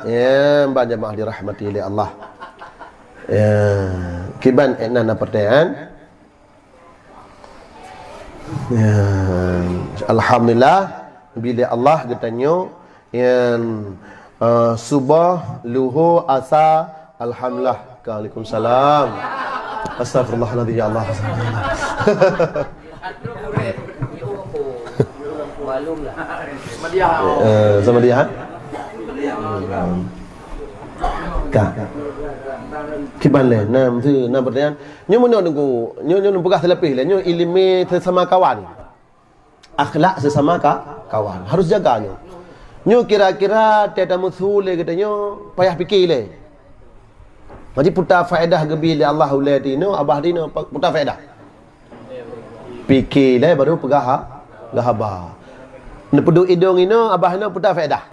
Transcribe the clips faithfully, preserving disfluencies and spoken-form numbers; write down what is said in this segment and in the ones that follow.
Ya, ban jamaah dirahmati lé Allah. Ya, kiban ék na, na pertanyaan? Ya, alhamdulillah, bila Allah geutanyoe nyan, eh, suboh, luhur, asa, alhamdulillah. Waalaikumsalam. Astagfirullahaladzim, ya Allah. Eh, sama dia, ha? Ka. Kiban lé, na, meusti na pertanyaan. Nyoe meunoe Teungku, nyoe, nyoe peugah seulapéh lé, nyoe ileumé sesama kawan. Akhlak sesama ka, kawan. Harus jaga nyoe. Nyoe kira-kira teuh tameusu lé geutanyoe payah pike lé. Jadi puta faedah geubi lé Allah ulée tinoe, abah tinoe, puta faedah. Pike lé baru peugah ha-, geuhaba. Neupeuduek idong inoe, abah inoe puta faedah.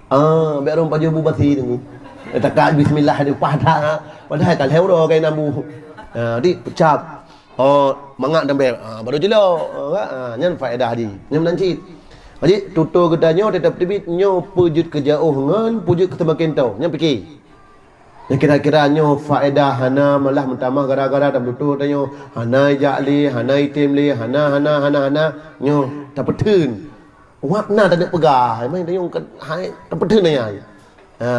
Ah, bék rhom pajoh bu basi tu. Eh, takat bismillah tu padah. Padahai ka lhèe uroe kain abu. Ah, di pecap. Oh, mangat dan bék. Ah, baru jelo. Ah, nyan faedah di. Nyan meunan cit. Jadi, tutoe geutanyoe teutap teubiet nyoe peujeuet keu jaoh ngon peujeuet keu seumaken toe. Nyan pike. Nyan kira-kira nyoe faedah hana malah meutamah gara-gara dan tutoe tanyoe hana ijak lé, hana item lé, hana, hana, hana, hana. Nyoe tapeutheun. Wak na taneuk peugah, hai, mai tanyoe ka, hai, tapeutheun nyan. Ha,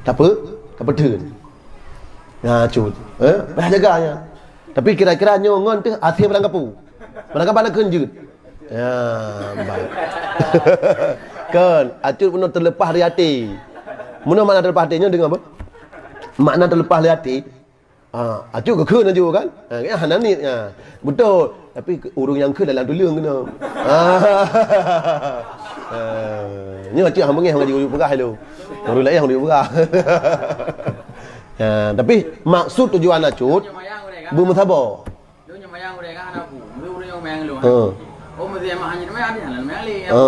tape-, tapeutheun. Ha, cut. Eh, payah jaga nyan. Tapi kira-kira nyoe ngon teuh até barang kapu. Barang kapan kheun jeuet. Ya, baik. Kan, acut bunoe teuleupah dari até. Bunoe makna teuleupah até nyoe deungoe apa? Makna teuleupah dari até. Ah, acut geukheun aju kan? Ha, ya, hana niet, ya. Beutôi. Tapi ke-, ureueng nyang kheun dalam tuleueng keunoe. Ah. Ah. Nyoe acut hana beungéh ngaji ujuk peugah ilong. Ureueng laén ujuk peugah. Ya, tapi maksud tujuan acut, beumeusabo. Lôn nyang mayang ureueng kan hana bu. Ureueng nyang mayang lôn. Ha. Oh, mesti mak hanya mayang dia, hana mayang lé. Ha.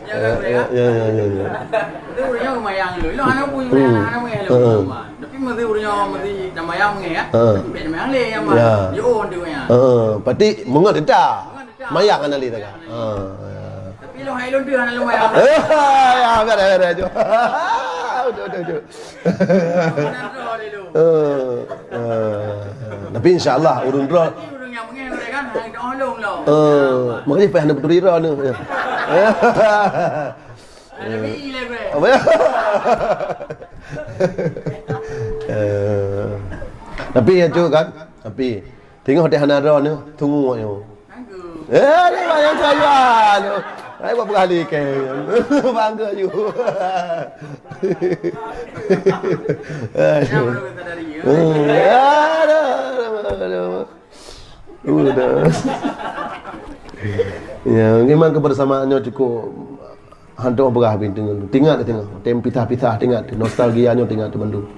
Ya, kan, ya, ya, ya, ya, ya. Ureueng nyang mayang lôn. Lôn hana bu, hana mayang lôn. Tapi mesti ureueng nyang mesti dah mayang mengeh, ya. Ha. Bèk mayang lé, ya, mak. Ya. Yo, dia mayang. Ha. Berarti mengot dah. Mayang hana lé dah. Ha. Tapi lôn hai lôn tu hana lôn mayang. Ya, biar, biar, biar. Betul, betul, betul. Eh, eh, tapi insya Allah ureueng droe. Eh, makanya payah hana beuturi droe ni. Apa ya? Eh, tapi ya, Cuk, kan? Tapi tengok deh hana droe ni, tunggu nyoe. Eh, ni banyak sayuan. Ai buat berkali ke. Bangga you. Aduh. Hmm, aduh, aduh, aduh. Udah. Ya, memang kebersamaan nyoe cukup hantom peugah binteung. Tingat, tingat. Tem pisah-pisah, tingat. Nostalgia nyoe tingat teumandum.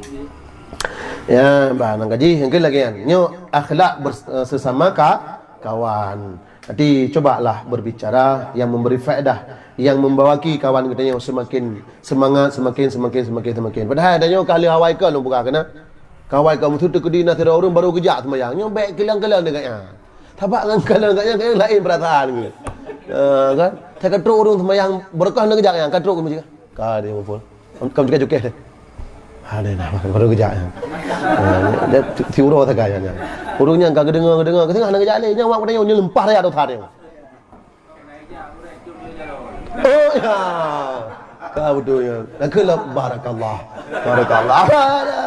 Ya, bah, nang kaji, mungkin lagi kan. Nyoe akhlak bers-, eh, sesama ka-, kawan. Jadi, cobalah berbicara yang memberi faedah, yang membawaki kawan geutanyoe semakin semangat, semakin, semakin, semakin, semakin. Padahai tanyoe ka lheueh awai kon lôn peugah keunan. Ka awai kon, meuseu teukeudi na sidroe ureueng baru geujak seumayang. Nyoe bèk keulang-keulang deungon nyan. Sabab ngon keulang deungon nyan, laén peurasaan geuh. Ah, kan? Ka trok ureueng seumayang, baru kon na geujak nyan, ka trok keu masjid. Ka dia muphom. Kam, kam cukeh-cukeh deh. Ada nah, baru geujak nyan. Ah, dia si uroe sagai nyan. Ureueng nyan ka geudeungoe, geudeungoe, ka tengah na geujak lé. Nyan awak geutanyoe nyoe leumpah raya dosa dia. Oh, ya. Ka beutôi, ya. Nak keulah barakallah. Barakallah.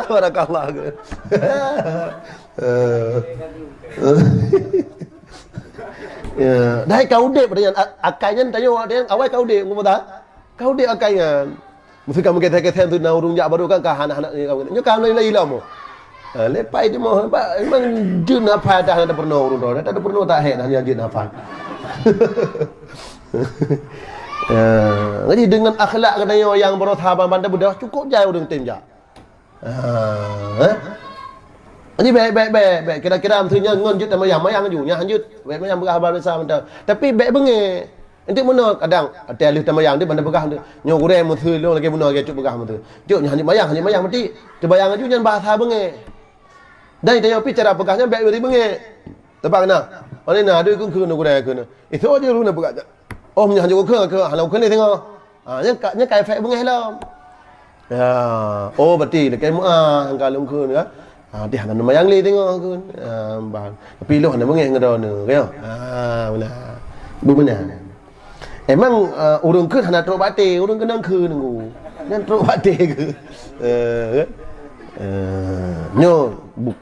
Barakallah. Eh. Ya, dah ka udép dah nyan. A-, akai nyan tanyoe awak nyan, awai ka udép, ngomong dah. Ka udép akai nyan. Meusti ka meugeser-geser tu na ureueng jak baru kan ka hana-hana nyoe ka mulai ilom. Ha, lepai timoh ba memang jeuet nafai dah na peurunoe ureueng droe, dah peurunoe tak hek dah nyan jeuet nafai. Ya, jadi dengan akhlak geutanyoe nyang beureusaha ban-ban dah cukup jai ureueng tem jak. Ah, eh? Jadi bèk, bèk, bèk, bèk. Kira-kira meusti nyan ngon jeuet tamayang, mayang aju, nyan hanjeuet. Bèk mayang peugah haba biasa mantong. Tapi bèk beungéh. Enteuk meunoe kadang até lheueh tamayang deh banda peugah tu. Nyoe gurèe meuseue lôn lagèe meunoe lagèe cuk peugah meuseue. Cuk nyan hanjeuet mayang, hanjeuet mayang meuti. Teubayang aju nyan bahasa beungéh. Dan tanyoe pih cara peugah nyan bèk bri beungéh. Teupeu na. Pane na, aduh, keu, keu, gurèe, keu. Itu aja lu na peugah. Oh, meunyoe hanjeuet keu, keu, hana keu lé singoh. Ha, nyan ka, nyan ka efek beungéh lom. Ya, oh, berarti lakée meu'ah ka lôn kheun ka. Ha, di hana neumayang lé teungoh kheun. Ha, ban. Tapi lôn hana beungéh ngon droeneuh, ka. Ha, meunan. Beumeunan. Emang, eh, ureuëng kheun hana trok bak até, ureuëng keunong kheun nunggu. Nyan trok bak até keu. Eh, kan? Eh, nyoe bu-,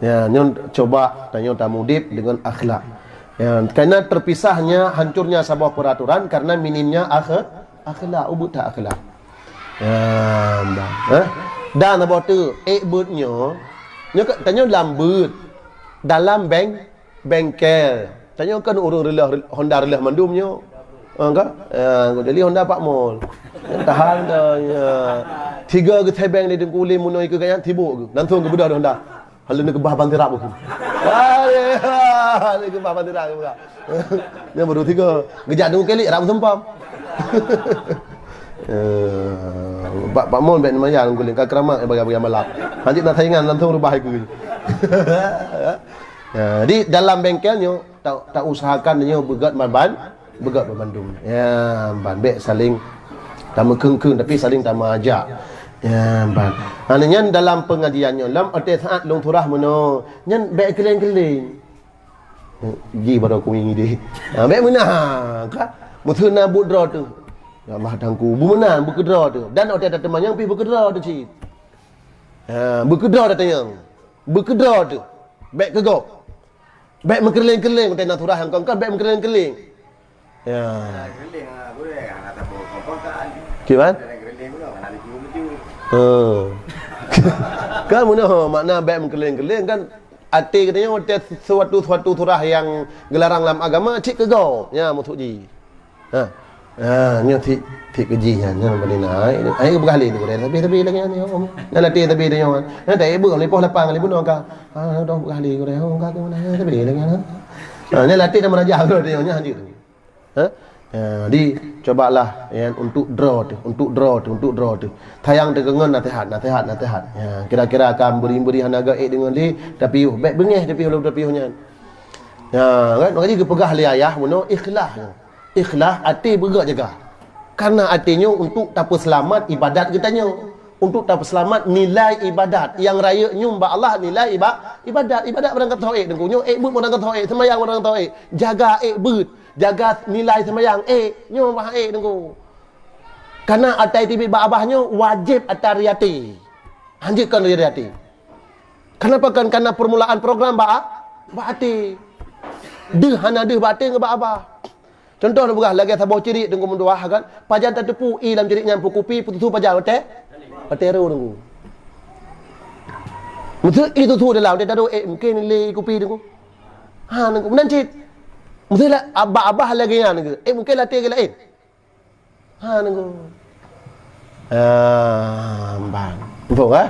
ya, nyoe coba tanyoe tamudeb dengan akhlak. Ya, karena terpisahnya, hancurnya saboh peraturan karena minimnya akh-, akhlak, ubit that akhlak. Ya, bah, eh? Dan saboh teuk, ék beuet nyoe, nyoe ka, tanyoe lam beuet, dalam beng-, bengkel. Tanyoe kan ureuëng reuloh, Honda reuloh mandum nyoe. Ha, ka? Ha, jadi Honda Pak Mol. Tahan dah, ya. Tiga geusebeng di Teungku Ulim, meunoi keu gaya tibuk geuh. Langsung geubeudôh di Honda. Lalu neukeubah ban tirap geuh. Aduh, neukeubah ban tirap geuh. Nyan baru tiga. Geujak Teungku Kelik, rap seumpam. Eh, Pak, Pak Mol bèk neumayang Teungku Ulim, ka keuramat bagi-bagi malam. Hanjeuet na saingan langsung rubah geuh. Ya, jadi dalam bengkel nyoe, ta, ta usahakan nyoe beugét ban, beugét ban mandum. Ya, ban bèk saling tameukheun-kheun, tapi saling tameuajak. Ya, ban. Ha, nyan dalam pengajian nyoe, lam até saat lôn surah meunoe, nyan bèk keuleng-keuleng. Ji baroe kuéng idéh. Ha, bèk meunan, ka? Meuteuna buet droe teuh. Ya Allah, Teungku, beumeunan, beukeudroe teuh. Dan até tateumanyong pih beukeudroe teuh cit. Ha, beukeudroe tateumanyong. Beukeudroe teuh. Bèk keu gob. Bèk meukeuleng-keuleng, teuh na surah nyang kon-kon, bèk meukeuleng-keuleng. Ya. Kiban? Oh. Kan meunoe makna bèk meukeuleng-keuleng kan, até geutanyoe watèe suatu-suatu surah nyang geularang lam agama cit keu gob. Nya maksud jih. Ha. Ha, nyoe tiek, tiek keu jih nyan, nyan bani na. Ai, ai peugah lé tu, Gurèe, sabé-sabé lagèe nyan, ya Allah. Nyan latèe sabé tanyoe. Nyan tak ibu, leupah lapang, leupah nyoe ka. Ha, dah peugah lé, Gurèe, oh, ka tu na, sabé lagèe nyan. Ha, nyan latèe dan meurajah Gurèe tanyoe, nyan hanjeuet. Ha? Ha, jadi, cobalah, ya, untuk droe teuh, untuk droe teuh, untuk droe teuh. Sayang teuh keu ngon naseuhat, naseuhat, naseuhat. Ya, kira-kira ka bri-bri hana geuék deungon lé, tapiôh. Bèk beungèh tapiôh lom tapiôh nyan. Ya, kan? Makajih geupeugah lé ayah, bunoe ikhlas. Ikhlas, até beugét jaga. Karena até nyoe untuk tapeuseulamat ibadat geutanyoe. Untuk tapeuseulamat nilai ibadat. Nyang rayeuk nyoe bak Allah nilai iba-, ibadat. Ibadat barang gasoh ék, Teungku. Nyoe ék beuet barang gasoh ék, seumayang barang gasoh ék. Jaga ék beuet. Jaga nilai seumayang ék. Nyoe bah ék, Teungku. Karena até teubiet bak babah nyoe wajéb até riaté. Hanjeuet kon riaté. Kenapa kan? Karena permulaan program bak, bak até. Deuh hana deuh bak até ngon bak babah. Contoh neupeugah lagèe saboh cirit Teungku meutuah kan, pajan tateupeue ie lam cirit nyan, peue kupi, peue susu pajan watèe, watèe ro Teungku. Meuseu ie susu dalam watèe taduek, ék mungken lé kupi Teungku. Ha, Teungku, meunan cit. Meuseu lah, abah-abah lagèe nyan Teungku, ék mungken latèe geuh laén. Ha, Teungku. Ah, ban. Muphom, eh?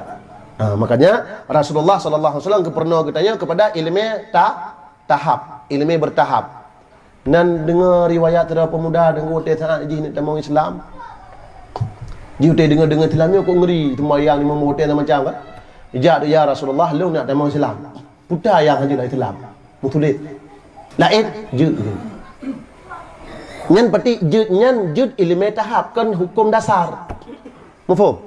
Ha, makanya Rasulullah sallallahu alaihi wasallam geupeurunoe geutanyoe kepada ileumèe ta-, tahap, ileumèe bertahap. Nan deungoe riwayat sidroe peumuda Teungku watèe saat jih neuk tamong Islam. Jih watèe deungoe-deungoe Islam nyoe kok ngeri, seumayang limong watèe macam kan. Ijak, "Ya Rasulullah, lôn neuk tamong Islam." Peue nyang hanjeuet lam Islam? Meutuléh. Laén, jeuet. Nyan peuti jeuet nyan, jeuet ileumèe tahap, kon huköm dasar. Muphom?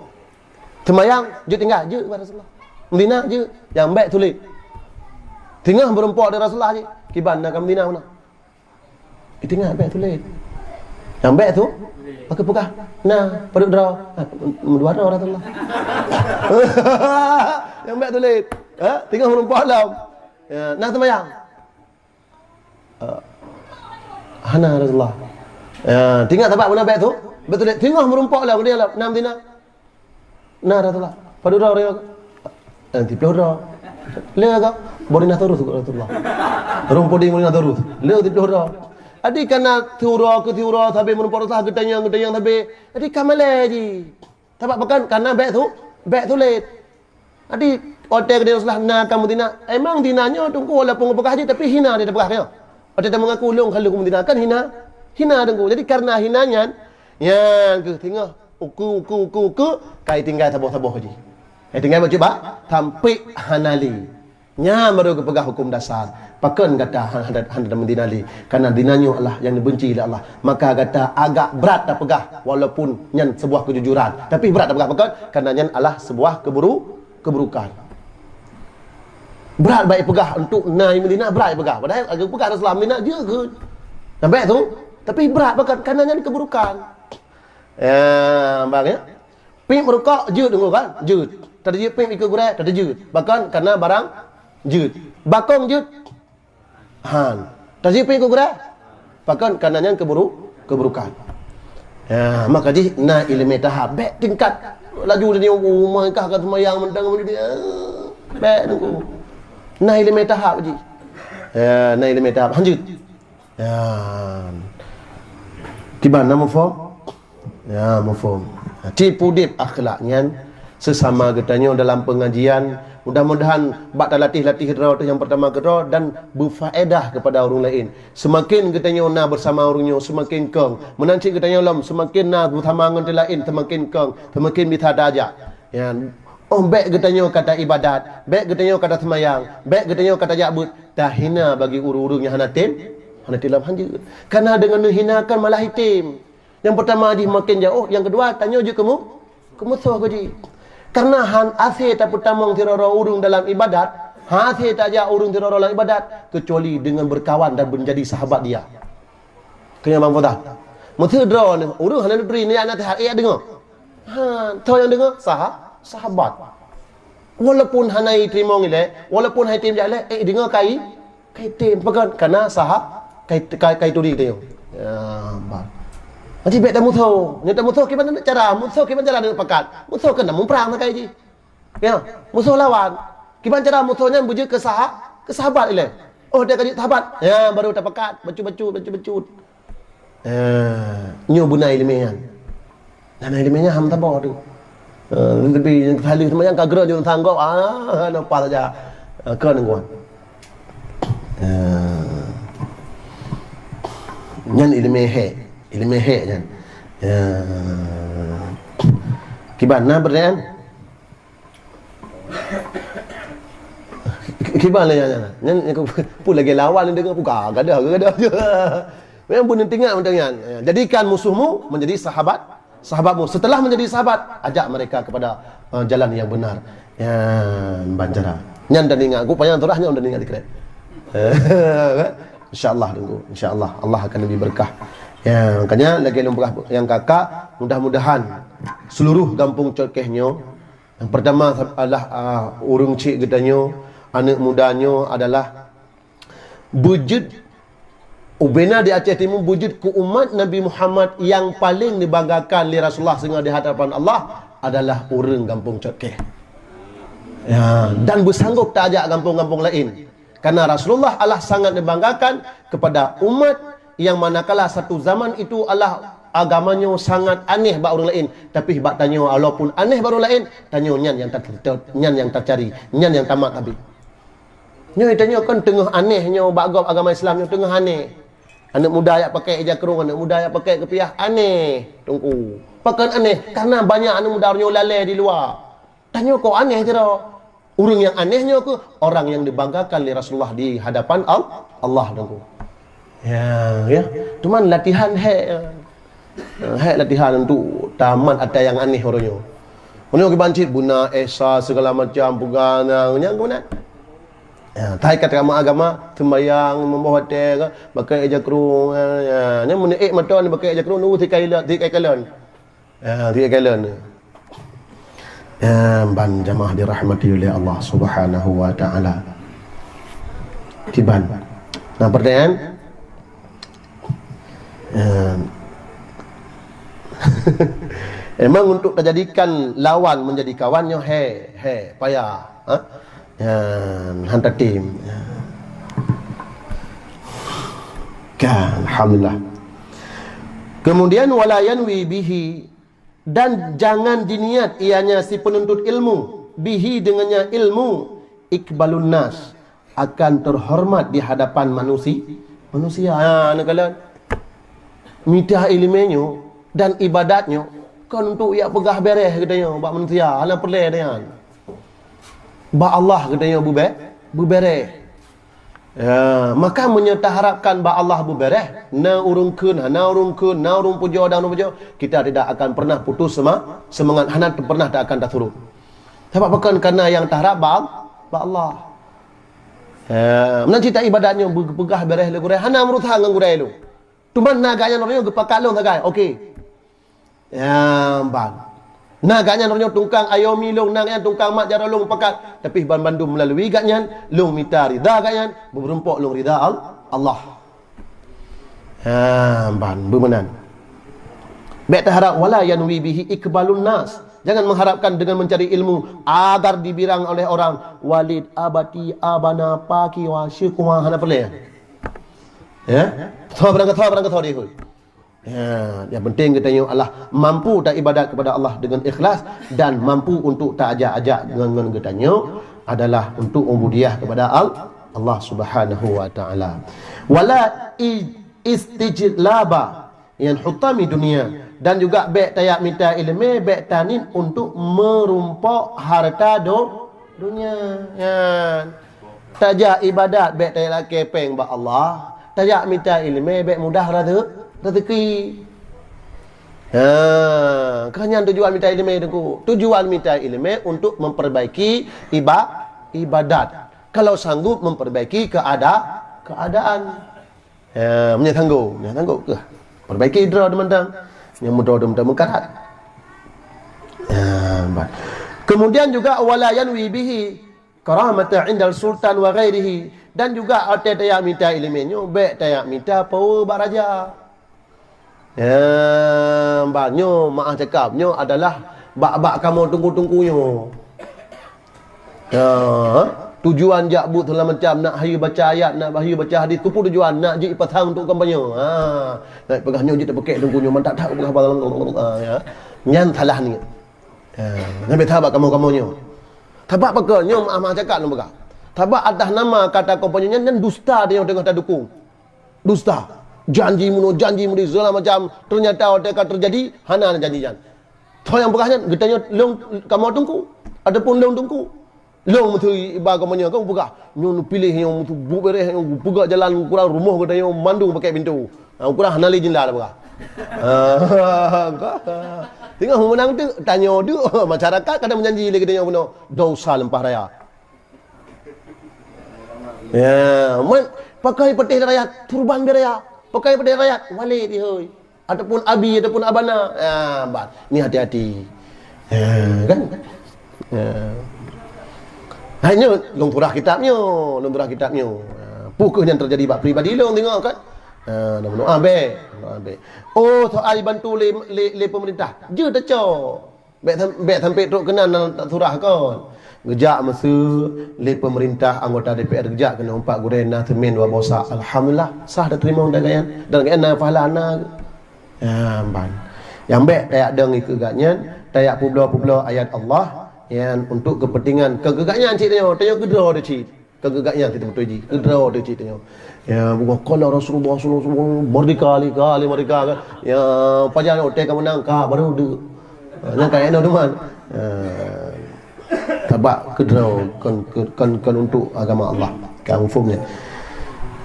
Seumayang, jeuet tinggai, jeuet bak Rasulullah. Meuzina, jeuet. Nyang bèk tuléh. Teungoh meurumpok di Rasulullah jih. Kiban na ka meuzina meunan. Itingat bèk tuléh. Nyang bèk tu, pakai peugah. Nah, padub droe. Ah, dua droe Rasulullah. Nyang bèk tuléh. Ha? Teungoh meurumpok lom. Ya, nah seumayang. Ah, hana Rasulullah. Ya, teuingat saban meunan bèk tu. Bèk tuléh. Teungoh meurumpok lom, dia lom. Nah, Madinah. Na Rasulullah. Padub droe ureueng nyoe? Eh, siplôh droe. Le ka? Boh Dinosaurus Rasulullah. Rhueng puding boh Dinosaurus. Le siplôh droe. Jadi kana siuroe keu siuroe sabe meurumpok Rasulullah geutanyong, geutanyong sabe. Jadi ka malèe jih. Sabab pakon? Kana bèk su-, bèk sulet. Jadi watèe geutanyong Rasulullah na kamoe zina. Emang zina nyoe Teungku walaupun geupeugah jih tapi hina dia teupeugah nyoe. Watèe tameungaku ulôn ka lheueh kamoe zina kan hina. Hina Teungku. Jadi karena hina nyan, nyan keuh teungoh Ukeue, ukeue, ukeue, ukeue, ka itinggai saboh-saboh jih. Itinggai bacut bak, sampé hana lé. Nyan baru geupeugah huköm dasar. Pakon gata han, han, han, han meudina lé? Karena dina nyoe adalah nyang dibenci lé Allah. Maka gata agak brat tapeugah, walaupun nyan sebuah kejujuran. Tapi brat tapeugah pakon? Karena nyan adalah sebuah keburu-, keburukan. Brat baik peugah untuk na meudina, brat peugah. Padahal agak peugah Rasulullah meudina jeuet keuh. Sampai tu. Tapi brat pakon? Karena nyan keburukan. Ya, bang ya. Pip meurukok jeuet deungoe kan? Jeuet. Tadi jeuet pip ikeu gurée, tadi jeuet. Bahkan karena barang jeuet. Bakong jeuet. Han. Tadi jeuet pip ikeu gurée. Bahkan karena nyan keburu-, keburukan. Ya, maka jih na ileumé tahap. Bèk tingkat laju tadi umai kah ka seumayang mantong. Bèk tu. Na ileumé tahap jih. Ya, na ileumé tahap. Lanjut. Ya. Kiban na muphom? Ya, muphom. Tipu dip akhlak nyan sesama geutanyoe dalam pengajian. Mudah-mudahan bak talatih-latih droe teuh nyang pertama keudroe dan berfaedah kepada ureuëng lain. Semakin geutanyoe na bersama ureuëng nyoe, semakin kong. Meunan cit geutanyoe lom, semakin na bersama ngon teuh lain, semakin kong, semakin bisa tajak. Ya. Oh, bèk geutanyoe kata ibadat, bèk geutanyoe kata seumayang, bèk geutanyoe kata jak beuet, tahina bagi ureuëng-ureuëng nyang hana tem, hana tem lom hanjeuet. Karena deungon neuhinakan malah item. Nyang pertama jih makin jauh, nyang keudua tanyoe jeuet keu mu-, keu musoh keu jih. Karena han asé tapeutamong sidroe-droe ureuëng dalam ibadat, han asé tajak ureuëng sidroe-droe dalam ibadat, kecuali dengan berkawan dan menjadi sahabat dia. Keu nyang bang Fatah. Meuteudroe ni, ureuëng hana neuturi ni anak teuhat, eh, deungoe. Ha, tho nyang deungoe, saha-, sahabat. Walaupun hana iteurimong ilée, walaupun hai tem jak ilée, eh, deungoe kai, kai tem. Pakon? Karena saha-, kai, kai, kai turi teuh. Ya, bah. Jadi bèk tamusoh. Nyoe tamusoh kiban cara, musoh kiban cara deungon pakat. Musoh keunan muprang sakai jih. Ya, musoh lawan. Kiban cara musoh nyan beujeuet keu saha-, keu sahabat ilée. Oh, dia ka jeuet sahabat. Ya, baru tapakat, bacut-bacut, bacut-bacut. Eh, nyoe beuna ileumé nyan. Dan ileumé nyan ham saboh tu. Eh, tapi nyang kali seumayang ka grön jeuet sanggop, ah, nampak saja. Eh, kön kuat. Eh, nyan ileumé hék, ileumé hék nyan. Eh, kiban na pertanyaan? Kiban lé nyan, nyan, nyan, peue lagèe lawan deungon peue ka gadoh, gadoh je. Memang pun ingat macam nyan. Jadikan musuhmu menjadi sahabat, sahabatmu. Setelah menjadi sahabat, ajak mereka kepada, uh, jalan yang benar. Ya, bancara. Nyan dan ingat, aku panjang turah nyan dan ingat dikret. Insya-Allah tunggu. Insya-Allah Allah akan lebih berkah. Ya, makanya lagi lôn peugah nyang kakak, mudah-mudahan seluruh gampông Cot Keh nyoe Yang pertama adalah, ah, ureuëng cik geutanyoe, aneuëk muda nyoe adalah beujeuet, ubena di Aceh Timu beujeuet keu umat Nabi Muhammad nyang paleng dibanggakan lé Rasulullah singoh di hadapan Allah adalah ureuëng gampông Cot Keh. Ya, dan beusanggob tajak gampông-gampông laén. Karena Rasulullah Allah sangat dibanggakan kepada umat yang manakala satu zaman itu Allah agama nyoe sangat aneh bak ureuëng laén, tapi bak tanyoe walaupun aneh bak ureuëng laén, tanyoe nyan nyang ta-, nyan nyang tacari, nyan nyang tamat habéh. Nyoe tanyoe kan teungoh aneh nyoe bak gob agama Islam nyoe teungoh aneh. Aneuëk muda jak pakai ija krong, aneuëk muda jak pakai kupiah aneh, Teungku. Pakon aneh? Karena banyak aneuëk muda nyoe lalai di luwa. Tanyoe kok aneh sidroe. Ureuëng nyang aneh nyoe keuh orang nyang dibanggakan lé Rasulullah di hadapan Al-, Allah, Teungku. Ya, ya. Cuman latihan hék. Hék latihan untuk tamat ata nyang aneh uroe nyoe. Uroe nyoe kiban cit beuna esa segala macam peugah nyang, nyang keunan. Ya, tai kata agama, agama, sembayang, membawa watée, pakai ija krong, ya, ya. Nyang meuneuek mata ni pakai ija krong, nunggu sikai la-, sikai kalon. Ah, tiga kali ni. Ya, ban jamaah dirahmati oleh Allah Subhanahu wa Taala. Kiban. Nah, pertanyaan. Ya. Emang untuk terjadikan lawan menjadi kawan nyoe he, he, payah. Ha? Ya, hantar tim. Ya. Kan, alhamdulillah. Kemudian wala yanwi bihi, dan jangan diniat ianya si penuntut ilmu, bihi dengannya ilmu, ikbalun nas, akan terhormat di hadapan manusi-, manusia. Ha, neukalon. Mita ileumé nyoe dan ibadat nyoe kon untuk jak peugah béreh geutanyoe bak manusia, hana peureulée nyan. Bak Allah geutanyoe beubé-, Beubereh. Ya, maka meunyoe taharapkan bak Allah beubereh, na ureuëng kheun, hana ureuëng kheun, na ureuëng pujoe, dan ureuëng pujoe, kita tidak akan pernah putus sema-, semangat, hana pernah tak akan tasurut. Sabab pakon? Karena nyang taharap bak, bak Allah. Ya, meunan cit ibadat nyoe beupeugah bereh lé gurée, hana meurusan ngon gurée lôn. Teuma na gobnyan uroe nyoe geupakat lôn sagai. Oke. Ya, ban. Na gobnyan uroe nyoe tungkang ayoe mi lôn, na gobnyan tungkang mat jaroe lôn pakat. Tapi banmandum meulalu gobnyan, lôn mita ridha gobnyan, beureumpok lôn ridha Al-, Allah. Ha, ban, beumeunan. Bék taharap, wala yanwi bihi iqbalun nas. Jangan mengharapkan dengan mencari ilmu agar dibirang oleh orang. Walid, abati, abana, paki, wa syukwa, hana peureulée. Ya? Tho barang tho, barang tho dihôi. Ya, yang penting geutanyoe adalah mampu taibadat kepada Allah dengan ikhlas dan mampu untuk taajak-ajak ngon, ngon geutanyoe adalah untuk ubudiyah kepada Al-, Allah Subhanahu wa Taala. Wala i-, istijlaba yang hutami dunia, dan juga bék tajak mita iéleumé, bék taniet untuk meurumpok hareuta do-, dunia. Ya. Tajak ibadat bék tajak lakée péng bak Allah, tajak mita iéleumé bék mudah raze-, rezeki. Ha, kon nyan tujuan mita iéleumé, Teungku. Tujuan mita iéleumé untuk memperbaiki iba-, ibadat. Kalau sanggup memperbaiki keada-, keadaan. Ya, meunyoe sanggup, meunyoe sanggup keuh. Perbaiki droe teumantong. Nyang meudroe teumantong meukarat. Ya, ban. Kemudian juga wala yanwi bihi karamata indal sultan wa ghairihi. Dan juga watée tajak mita iéleumé nyoe, bék tajak mita power bak raja. Ya, ban nyoe maah cakap, nyoe adalah bak-bak kamoe teungku-teungku nyoe. Ya, tujuan jak buet segala macam, nak hayeue baca ayat, nak hayeue baca hadis, keupeue tujuan? Nak jipasang untuk kampanye. Ha, nak peugah nyoe jeuet tapeukék teungku nyoe, mantap that peugah bak, ha, ya. Nyan salah niet. Ha, nyan beda bak kamoe-kamoe nyoe. Sabab pakon nyoe maah-maah cakap lôn peugah. Sabab atas nama kata kampanye nyan, nyan dusta tanyoe teungoh tadukung. Dusta. Janji meunoe, janji meudeh, segala macam. Ternyata watée ka teujadi, hana janji nyan. Soe nyang peugah nyan? Geutanyoe lôn kamoe teungku ataupun lôn teungku. Lôn meuteui iba kamoe nyoe kan peugah, nyoe neupiléh nyoe meuteubuk bereh nyoe geupeugah jalan ukurang rumoh geutanyoe mandum pakai pintoe. Ha, ukurang hana lé jendela peugah. Ha, teungoh meumeunang teuk, tanyoe teuk, masyarakat kadang meujanji lé geutanyoe bunoe, desya leumpah raya. Ya, man, pakai peutéh rakyat, turban beu raya. Pakai peutéh rakyat, walét dihôi. Ataupun abi, ataupun abana. Ya, ban. Ni hati-hati. Ya, kan? Ya. Hai nyoe, lôn peugah kitab nyoe, lôn peugah kitab nyoe. Ya, peue keuh nyang teujadi bak pribadi lôn teungoh kan? Ya, dah meudoa bék, meudoa bék. Oh, soal bantu lé, lé, lé pemerintah. Jeuet tacok. Bék sam-, bék sampai trok keunan nan tak surah kon. Geujak meuseu lé pemerintah anggota D P R geujak keunan umpat gurée na semen dua boh sak. Alhamdulillah, sah teurimong dan gobnyan. Dan gobnyan na pahala na. Ya, ban. Nyang bék tayak dong ikeu gobnyan, tayak peubloe-peubloe ayat Allah, nyan untuk kepentingan keu gobnyan cit tanyoe, tanyoe keudroe teuh cit. Ka geugak nyan kita beutôi jih. Keudroe teuh cit tanyoe. Ya, bukan qala Rasulullah sallallahu alaihi wasallam, merdeka, lika, lé merdeka kan. Ya, pajan otai ka meunang ka baru deuk. Ha, nyan ka eno teuma. Ya. Sabab keudroe kon, kon, kon, kon untuk agama Allah. Ka muphom nyan.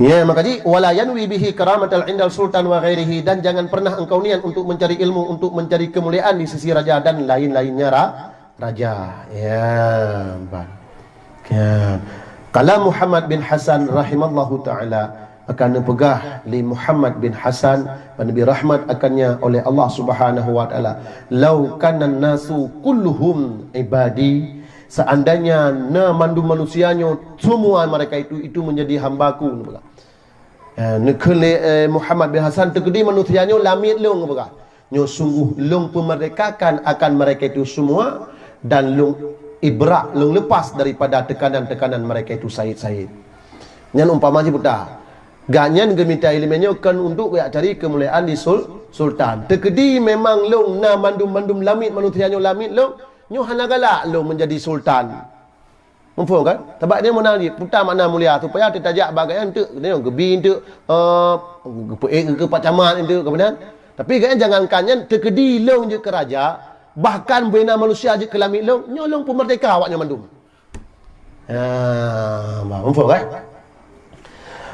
Ya, maka jih, wala yanwi bihi karamatal indal sultan wa ghairihi, dan jangan pernah engkau niat untuk mencari ilmu, untuk mencari kemuliaan di sisi raja dan lain-lainnya ra-, raja. Ya, ban. Ya. Kalam Muhammad bin Hasan rahimallahu taala, akan neupeugah lé Muhammad bin Hasan, Nabi rahmat akannya oleh Allah Subhanahu wa taala, "Lau kanan nasu kulluhum ibadi," seandainya na mandum manusia nyoe semua mereka itu, itu menjadi hambaku, neupeugah. Ya, neukheun lé, eh, Muhammad bin Hasan, "Teukeudi manusia nyoe lamiet lôn," neupeugah. Nyoe sungguh lôn peumerdekakan akan mereka itu semua, dan lôn ibra, lôn lepas daripada tekanan-tekanan mereka itu said-said. Nyan umpama jih buta. Gobnyan geumita iéleumé nyoe kon untuk geujak cari keumuliaan di sul-, sultan. Teukeudi memang lôn na mandum-mandum lamiet manusia nyoe lamiet lôn, nyoe hana galak lôn menjadi sultan. Muphom kan? Sabab dia meunan jih, peue makna mulia, supaya teutajak bak gobnyan teuk, dia geubi teuk, eh, geupeuék keu Pak Camat teuk, kemudian. Tapi gobnyan jangankan nyan, teukeudi lôn jeuet keu raja, bahkan bubena manusia jeuet keu lamiet lôn, nyoe lôn peumerdeka awak nyoe mandum. Ha, bah, muphom kan?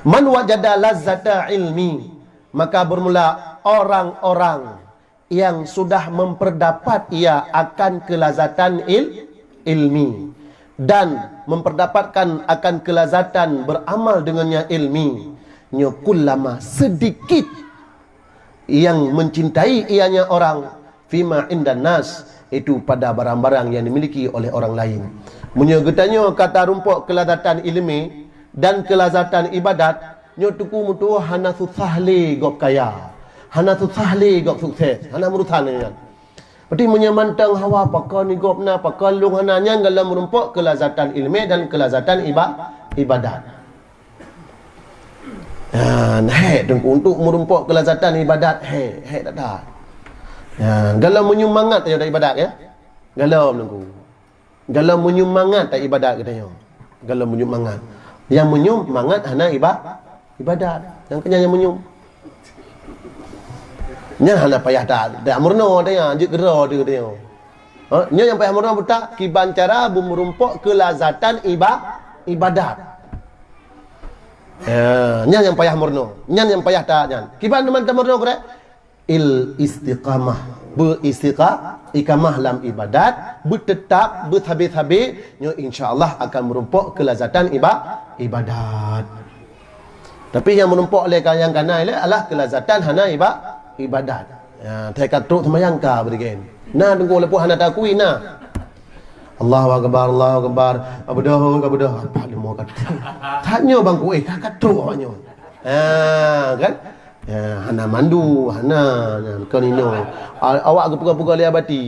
Man wajada lazzata ilmi, maka bermula orang-orang yang sudah memperdapat ia akan kelazatan il-, ilmi, dan memperdapatkan akan kelazatan beramal dengannya ilmi, nyoe kullama, sedikit yang mencintai ianya orang, fima indan nas, itu pada barang-barang yang dimiliki oleh orang lain. Meunyoe geutanyoe ka tarumpok kelazatan ileumé dan kelazatan ibadat, nyoe Teungku meutuwah hana susah lé gob kaya, hana susah lé gob sukses, hana meurusan nyan. Berarti meunyoe mantong hawa pakon gob na, pakon lôn hana, nyan golom meurumpok kelazatan ileumé dan kelazatan iba-, ibadat. Ha, hék Teungku, untuk meurumpok kelazatan ibadat, hék, hék that-that. Ha, golom meunyemangat tanyoe ibadat, ya. Golom Teungku. Golom meunyemangat ibadat geutanyoe. Golom meunyemangat. Nyang meunyemangat hana iba-, ibadat. Nyang keunyan nyang meunyeum. Nyan hana payah ta-, tameurunoe tanyoe, jeuet keudroe teuh geutanyoe. Ha, nyoe nyang payah meurunoe buta, kiban cara beumeurumpok kelazatan iba-, ibadat. Ya, nyan nyang payah meurunoe. Nyan nyang payah ta-, nyan. Kiban teuma tameurunoe keudeh? Il istiqamah. Beuistiqa-, istiqamah lam ibadat, beuteutap, beusabe-sabe, nyoe insya Allah akan meurumpok kelazatan iba-, ibadat. Tapi nyang meurumpok lé ka nyang kana lé adalah kelazatan hana iba-, ibadat. Ya, teuka trok seumayang ka beudegen. Na Teungku walaupun hana takui na. Allahu akbar, Allahu akbar. Abdoh, abdoh. Apa limo kata? Tanyoe bangku, eh, ka, ka trok awak nyoe. Ha, kan? Ya, hana mandu, hana, nyan kon inoe. A-, awak geupeugah-peugah lé abati.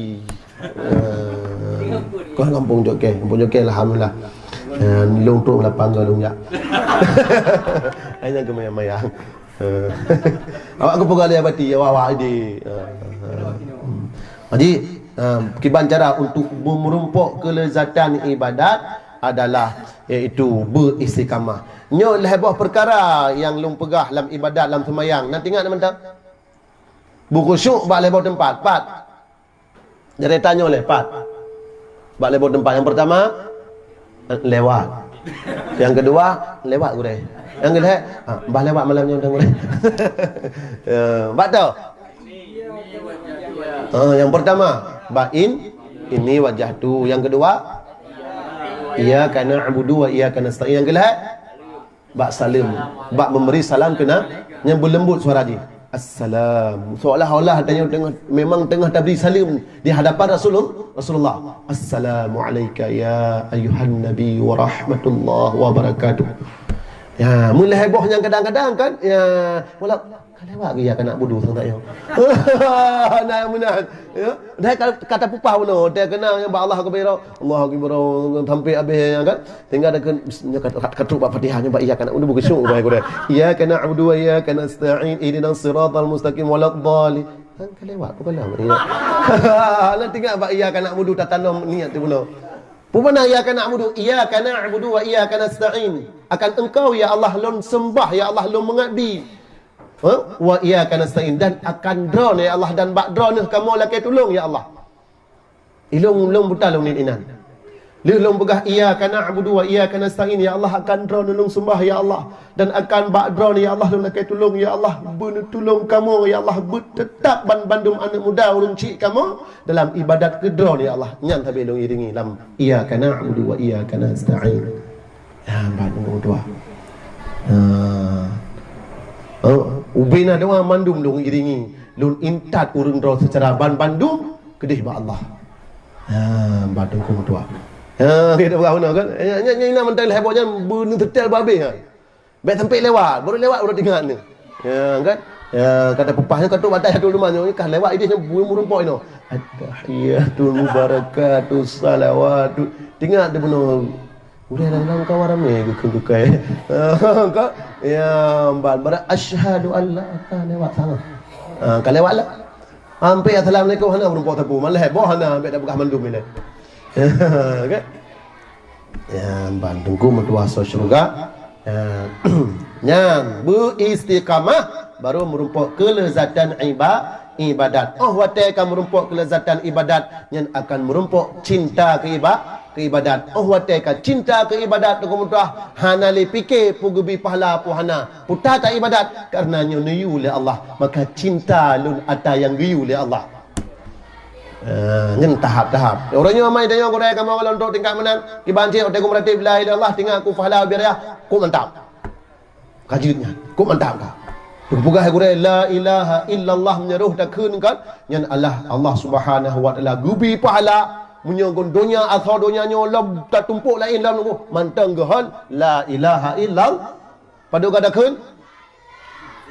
Ha. Kon gampông Jokeng, gampông Jokeng alhamdulillah. Ha, lôn trok lapang ka lôn jak. Hanya geumayang-mayang. Ha. Awak geupeugah lé abati, awak-awak di. Ha, ha. Jadi, ha, kiban cara untuk meurumpok kelezatan ibadat adalah iaitu beuistiqamah. Nyoe lhèe boh peukara nyang lôn peugah lam ibadat, lam seumayang. Na teuingat mantong? Beukhusyuk bak lhèe boh teumpat. Pat? Jadi tanyoe lé, pat? Bak lhèe boh teumpat. Nyang peurtama, lewat. Nyang keudua, lewat gurèe. Nyang keulhèe, ha, bah lewat malam nyoe gurèe. Ya, bak toh? Ha, nyang peurtama, bak in, inni wajjahtu. Nyang keudua, iyyaka na'budu wa iyyaka nasta'in. Nyang keulhèe, bak saleuem, bak memberi salam keu na-, nyang beuleumbot suara jih. Assalam. Seolah-olah tanyoe teungoh, memang teungoh tabri saleuem di hadapan Rasulul-, Rasulullah. Assalamu alaika ya ayyuhan nabi wa rahmatullahi wa barakatuh. Ya, meulhèe boh nyang kadang-kadang kan, ya, wala-, ka lewat geuya keunak budu sang tak yo. Nah, meunan. Ya. Dah ka, ka tapupah bunoe, dah keunan nyang bak Allah Akbar, Allah Akbar, sampai habéh nyan kan. Tinggai dah keu-, nyoe ka, ka, ka trok bak Fatihah, nyoe bak iyyaka na'budu, beukeusyuk bak gurèe. Iyyaka na'budu wa iyyaka nasta'in, ihdinas siratal mustaqim, waladdallin. Kan ka lewat, bukan lah. Nah, tinggai bak iyyaka na'budu, tatanom niat tu bunoe. Peue makna iyyaka na'budu? Iyyaka na'budu wa iyyaka nasta'in. Akan Engkau, ya Allah, lôn seumbah, ya Allah, lôn meungabdi. Ha? Wa iyyaka nasta'in, dan akan Droeneuh, ya Allah, dan bak Droeneuh kamoe lakèe tulông, ya Allah. Ilôn, lôn buta lôn niet inan. Lheueh lôn peugah, "Iyyaka na'budu wa iyyaka nasta'in," ya Allah, akan Droeneuh lôn seumbah, ya Allah, dan akan bak Droeneuh, ya Allah, lôn lakèe tulông, ya Allah, beuneutulông kamoe, ya Allah, beuteutap ban bandum aneuk muda ureueng chik kamoe dalam ibadat keu Droeneuh, ya Allah. Nyan sabe lôn iringi lam, "Iyyaka na'budu wa iyyaka nasta'in." Ya, ban ureueng tuha. Ha. Oh, ubena doa mandum lôn iringi. Lôn intat ureueng droe seucara ban bandum keudeh bak Allah. Ha, ban teungku meutuah. Ha, kita peugah beuna kan? Nya, nya, nya, ina mantong lhèe boh nyan beuneuseutèl babeh, ha. Bèk sampai lewat, baru lewat udah teuingat ni. Ya, kan? Ya, kata pepah nyan ka trok batai satu rumah nyoe, ka lewat idéh nyan bui meurumpok inoe. At-tahiyatul mubarakatuh salawatu. Teuingat tu bunoe. Udah dalam kawan ramai geukeung-geukai. Ka? Ya, ban bara asyhadu an la, ka lewat sana. Ha, ka lewat lah. Sampai assalamualaikum hana meurumpok sapeue. Malah boh hana, bèk dak peugah mandum ilèe. Kan? Ya, ban teungku meutuah soe syeuruga. Ya. Nyan, beuistiqamah, baru meurumpok kelezatan iba-, ibadat. Óh watée ka meurumpok keuleuzatan ibadat, nyan akan meurumpok cinta keu iba-, keu ibadat. Óh watée ka cinta keu ibadat, teungku meutuah, hana lé pike peue geubi pahala peue hana. Peue ta ibadat, kareuna nyoe neuyue lé Allah. Maka cinta lôn ata nyang geuyue lé Allah. Ah, nyan tahap-tahap. Uroe nyoe amai tanyoe gurée kamoe lôn trok tingkat meunan. Kiban cit watée ku meuratéb la ilaha illallah, tingat ku pahala biar ya. Ku mantap. Ka jeuet nyan. Kok mantap ka. Peugah gurée, "La ilaha illallah," meunyoe roh takheun kan, nyan Allah, Allah Subhanahu wa Taala geubi pahala. Meunyoe gon donya, asoe donya nyoe lom tatumpok laén lom nunggu, mantong geuhon, "La ilaha illallah." Padub ka takheun?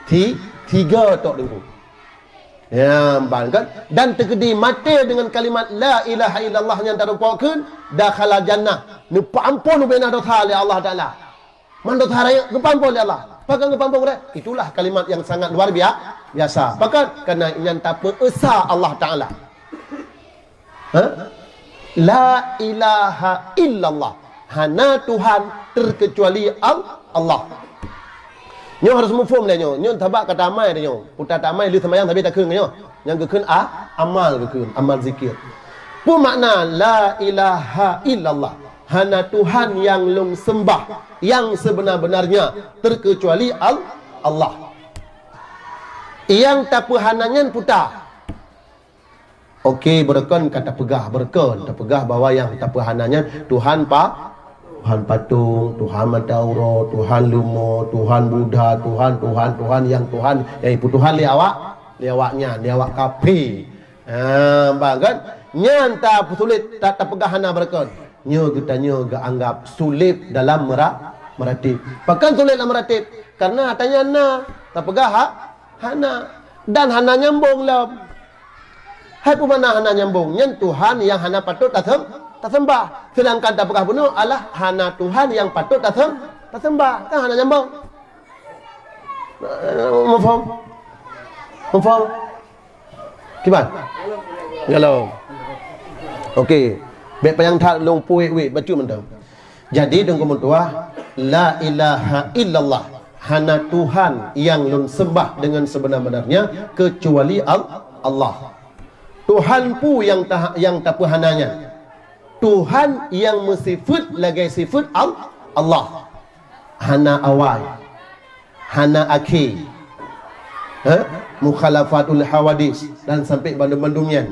Ti-, tiga tok nunggu. Ya, ban kan? Dan teukeudi maté deungon kalimat la ilaha illallah nyan tatumpok kheun, dakhala jannah. Neupeuampon ubena dosa lé Allah Taala. Mandum hara geupeuampon lé Allah. Pakon geupeuampon gurée? Itulah kalimat yang sangat luar bia-, biasa. Pakon? Karena nyan tapeuesa Allah Taala. Ha? La ilaha illallah. Hana Tuhan terkecuali Al-, Allah. Nyoe harus muphom lé nyoe. Nyoe sabab ka tamai lé nyoe. Peue ta tamai lheueh seumayang sabe takheun nyoe. Nyang geukheun a-, amal geukheun, amal zikir. Peue makna la ilaha illallah? Hana Tuhan nyang lôn sembah nyang sebenar-benarnya terkecuali Al-, Allah. Nyang tapeuhana nyan peue ta? Oke, beureukan ka tapeugah, beureukan tapeugah bahwa nyang tapeuhana nyan Tuhan pa-, Tuhan patong, Tuhan mata uroe, Tuhan leumo, Tuhan Buddha, Tuhan, Tuhan, Tuhan, nyang Tuhan, nyang ipeutuhan lé awak, lé awak nyan, lé awak kaphé. Ha, bah, kan? Nyan tapeusulet, ta-, tapeugah hana beureukan. Nyoe geutanyoe geuanggab sulet dalam meura-, meuratéb. Pakon sulet lam meuratéb? Karena ata nyan na, tapeugah ha-, hana. Dan hana nyambong lom. Hai peue makna hana nyambong? Nyan Tuhan nyang hana patut tasem-, tasembah. Seudangkan tapeugah bunoe Allah hana Tuhan nyang patut tasem-, tasembah. Kan hana nyambong. Muphom? Muphom? Kiban? Galom. Oke. Bék panyang that lôn puet-wet bacut mantong. Jadi, teungku meutuah, la ilaha illallah, hana Tuhan nyang lôn sembah deungon sebenar-benarnya kecuali Al-, Allah. Tuhan peue nyang ta-, nyang tapeuhana nyan? Tuhan nyang meusifeuet lagée sifeuet Al-, Allah. Hana awai, hana akhé. Ha? Mukhalafatul hawadis dan sampai bandum-bandum nyan.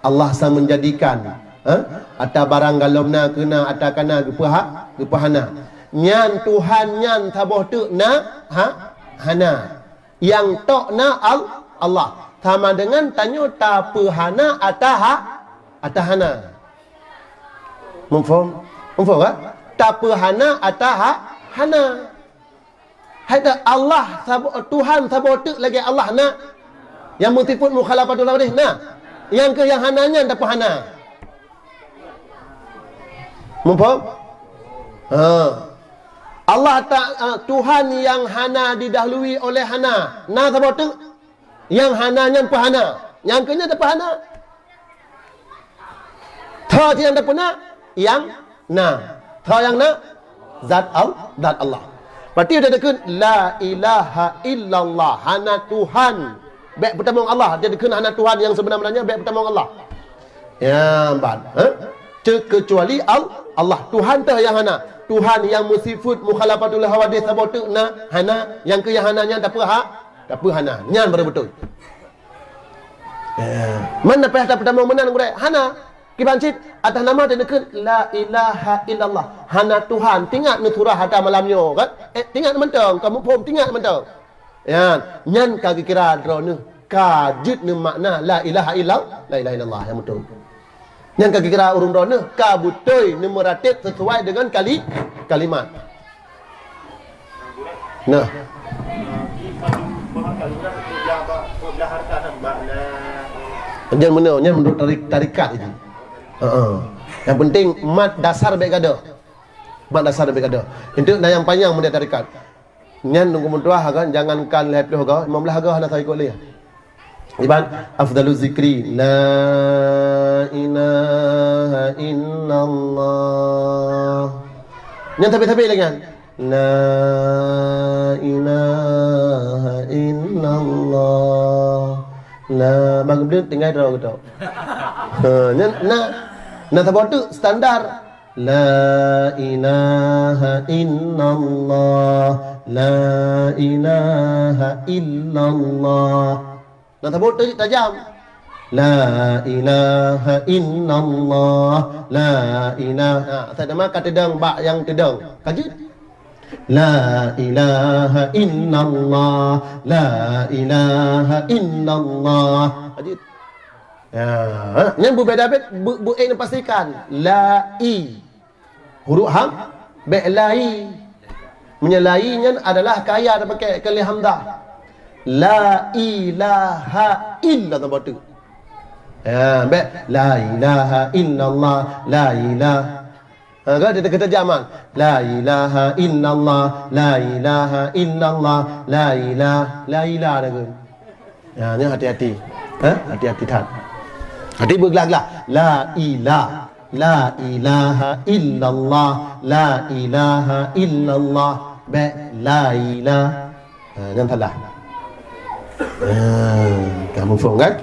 Allah sang menjadikan, ha? Ata barang galom na keuna, ata kana geupeuha-, geupeuhana. Nyan Tuhan nyan saboh teuk na, ha? Hana. Nyang tok na Al-, Allah. Sama dengan tanyoe tapeuhana ata ha-, ata hana. Muphom? Muphom, ha? Tapeuhana ata ha-, hana. Hai ta Allah sabo-, Tuhan saboh teuk lagée Allah na. Nyang meusifeuet mukhalafatul hawadis na. Nyang keu nyang hana nyan tapeuhana. Muphom? Ha. Allah ta-, eh, Tuhan nyang hana didahului oleh hana. Na saboh teuk? Nyang hana nyan peuhana. Nyang keu nyan tapeuhana. Tho nyang tapeuna, nyang na. Tho nyang na, zat Al-, zat Allah. Berarti dia takheun, "La ilaha illallah", hana Tuhan. Bék peutamong Allah, dia takheun hana Tuhan nyang sebenar-benarnya, bék peutamong Allah. Ya, ban. Ha? Terkecuali Al-, Allah. Tuhan teuh nyang hana. Tuhan nyang meusifeuet mukhalafatul hawadis saboh teuk na, hana. Nyang keu nyang hana nyan tapeuha-, tapeuhana. Nyan baru beutôi. Eh, mana payah tapeutamong meunan gurée? Hana. Kiban cit, atas nama dia neukheun, "La ilaha illallah." Hana Tuhan. Tingat neusurah ata malam nyoe, kan? Eh, tingat mantong. Kamu phom, tingat mantong. Ya, nyan ka geukira droeneuh ka jeuet neumakna la ilaha illallah, la ilaha illallah nyang beutôi. Nyan ka geukira ureuëng droeneuh ka beutôi neumeuratéb sesuai dengan kali-, kalimat. Nah. Nyan meunoe, nyan menurut tarik-, tarikat itu. Heeh. Yang penting mat dasar baik gadoh. Mat dasar baik gadoh. Itu na nyang panyang model tarikat. Nyan nunggu meutuah kan, jangankan lhée ploh goe, lima belas goe hana saikot lé. Iban afdalu zikri, la ilaha illallah. Nyan tapi-tapi lagi kan. La ilaha illallah. La, bang geubeuleut tinggai droe geutanyoe. Ha, nyan na, na saboh teuk standar. La ilaha illallah, la ilaha illallah. Na saboh teuk tajam. La ilaha illallah, la ilaha. Ha, asai teuma ka teudong bak nyang teudong. Ka jeuet. La ilaha illallah, la ilaha illallah. Ka jeuet. Ya, ha, nyan beubeda bet, be-, be-, eh, pastikan. La i. Huruf ham, bèk lai. Meunyoe lai nyan adalah kaya tapakèk keu lé hamzah. La ilaha illa, tambah tu. Ya, bèk la ilaha illallah, la ilah. Ha, kan kita, kita jamak. La ilaha illallah, la ilaha illallah, la ilah, la ilah dah kan. Ya, ni hati-hati. Ha? Hati-hati that. Hati beuglah-glah. La ilah, la ilaha illallah, la ilaha illallah. Bèk la ilah. Ha, jangan salah. Ha, kamu faham kan?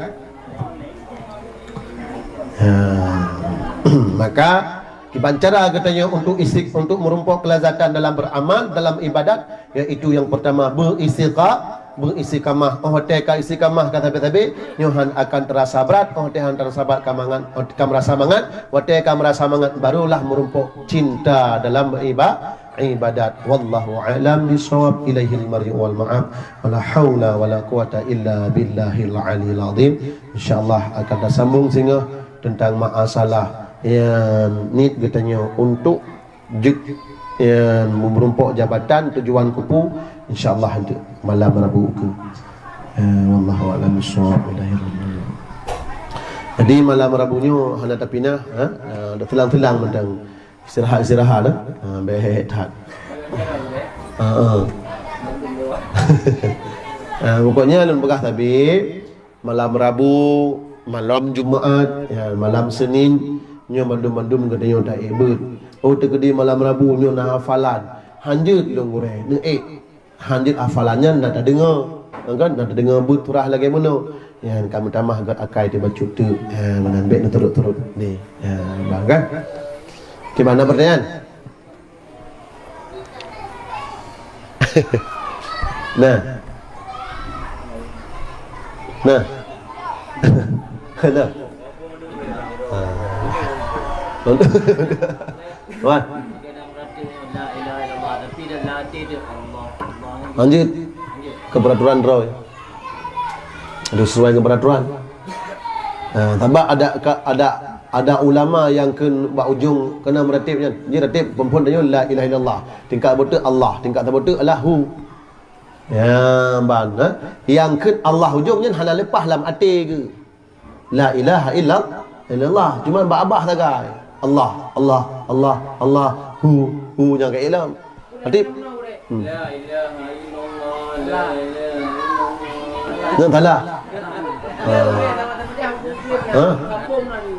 Ha. Maka, kiban cara geutanyoe untuk isi, untuk meurumpok kelazatan dalam beramal, dalam ibadat, yaitu yang pertama, beuistiqa-, beuistiqamah. Oh, watèe ka istiqamah ka sabé-sabé, nyoe han akan terasa berat. Oh, watèe han terasa berat ka mangat, ka merasa mangat. Watèe ka merasa mangat, barulah meurumpok cinta dalam iba-, ibadat. Wallahu a'lam bishawab. Ilaihil marji'u wal ma'ab. Wala haula wala quwata illa billahil aliyil azim. Insyaallah akan tasambung singoh tentang masalah nyang niet geutanyoe untuk jeuet nyang meurumpok jabatan tujuan kupu, insyaallah untuk malam Rabu keu. Eh, wallahu a'lam bishawab. Jadi malam Rabu nyoe hana tapinah, ha? Eh, dah selang-selang mantong. Istirahat-istirahat dah. Ha, bèk that. Ha, ha. Ha, pokoknya lôn peugah sabé, malam Rabu, malam Jumaat, ya, malam Senin, nyoe mandum-mandum geutanyoe taék beuet. Oh, teukeudi malam Rabu nyoe na hafalan. Hanjeuet lôn gurèe, neuék. Hanjeuet hafalan nyan na tadeungoe. Kan na tadeungoe beuet surah lagèe meunoe. Ya, ka meutamah göt akai teuh bacut teuk. Ya, meunan bèk neuturot-turot. Ni, ya, bang kan? Kiban na pertanyaan? Nah. Nah. Nah. Ah. Wan. Lanjut ke peraturan droe. Aduh, sesuai dengan peraturan. Ha, sabab ada ka-, ada, ada ulama nyang keu bak ujong keunan meuratib nyan. Ji ratib phon-phon tanyoe la ilaha illallah. Tingkat saboh teuk Allah, tingkat saboh teuk Allahu. Ya, ban, ha? Nyang keu Allah ujong nyan hana leupah lam até geuh. La ilaha illa-, illallah. Cuma bak babah sagai. Allah, Allah, Allah, Allah. Hu, hu nyang ka ilom. Até. Hmm. La ilaha illallah, la ilaha illallah. Nyan salah. Ha. Ha?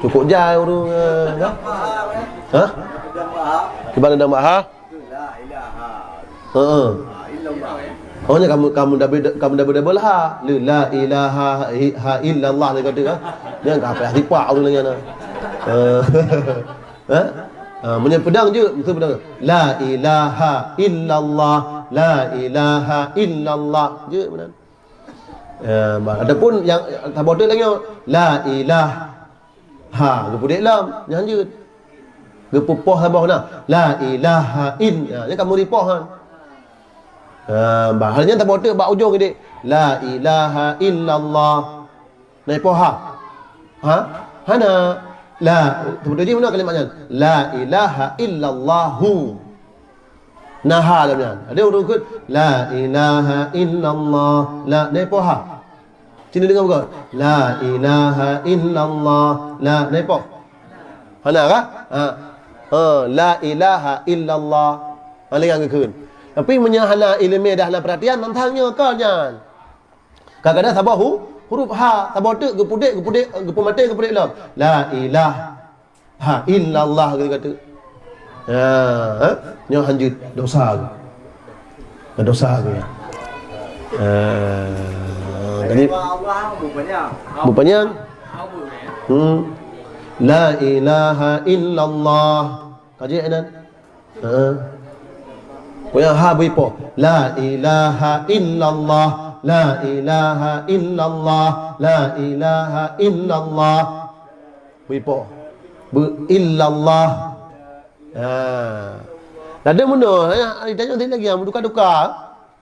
Cukup jai ureueng, eh, ha? Ha? Kiban dang bak ha? La ilaha. Heeh. Illallah. Oh, nyan kamu, kamu double, kamu double, double ha. La ilaha i-, ha illallah, dia kata, ha? Nyan ka payah tipak ureueng nyan, ha? Eh. Ha? Ha, meunyoe peudong jeuet, beutôi peudong. La ilaha illallah, la ilaha illallah. Jeuet meunan. Eh, ba-, ataupun nyang saboh teuk lagèe nyoe, la ilaha, geupeudeh lam, nyan jeuet. Geupeupoh saboh na. La ilaha in. Ha, nyan ka meuri poh nyan. Ha, bah, hal nyan saboh teuk bak ujong idéh. La ilaha illallah. Na ipoh ha? Ha? Hana. La, beutôi jih meunan kalimat nyan. La ilaha illallahu. Na ha lam nyan. Ada ureueng kheun, la ilaha illallah. La, na ipoh ha? Sini deungoe buka. La ilaha illallah. La, na ipoh? Hana kah? Ha. Ha, la ilaha illallah. Ha, lagèe nyan geukheun. Tapi meunyoe hana ileumèe dah hana peuratian, mantong nyoe kon nyan. Kadang-kadang saboh hu-, huruf ha, saboh teuk geupeudeh, geupeudeh, geupeumaté, geupeudeh lom. La ilaha illallah geupeugah teuk. Ha, ha? Nyoe hanjeuet dosa. Dosa geuh. Ha. Jadi, bupanyang. Hmm. La ilaha illallah. Ka jeuet nyan? Heeh. Pokoknya ha beuipoh. La ilaha illallah. La ilaha illallah. La ilaha illallah. Beuipoh. Beu illallah. Ha. Ladôm meunoe, ya, ditanyong lagi, ha, meuduka-duka.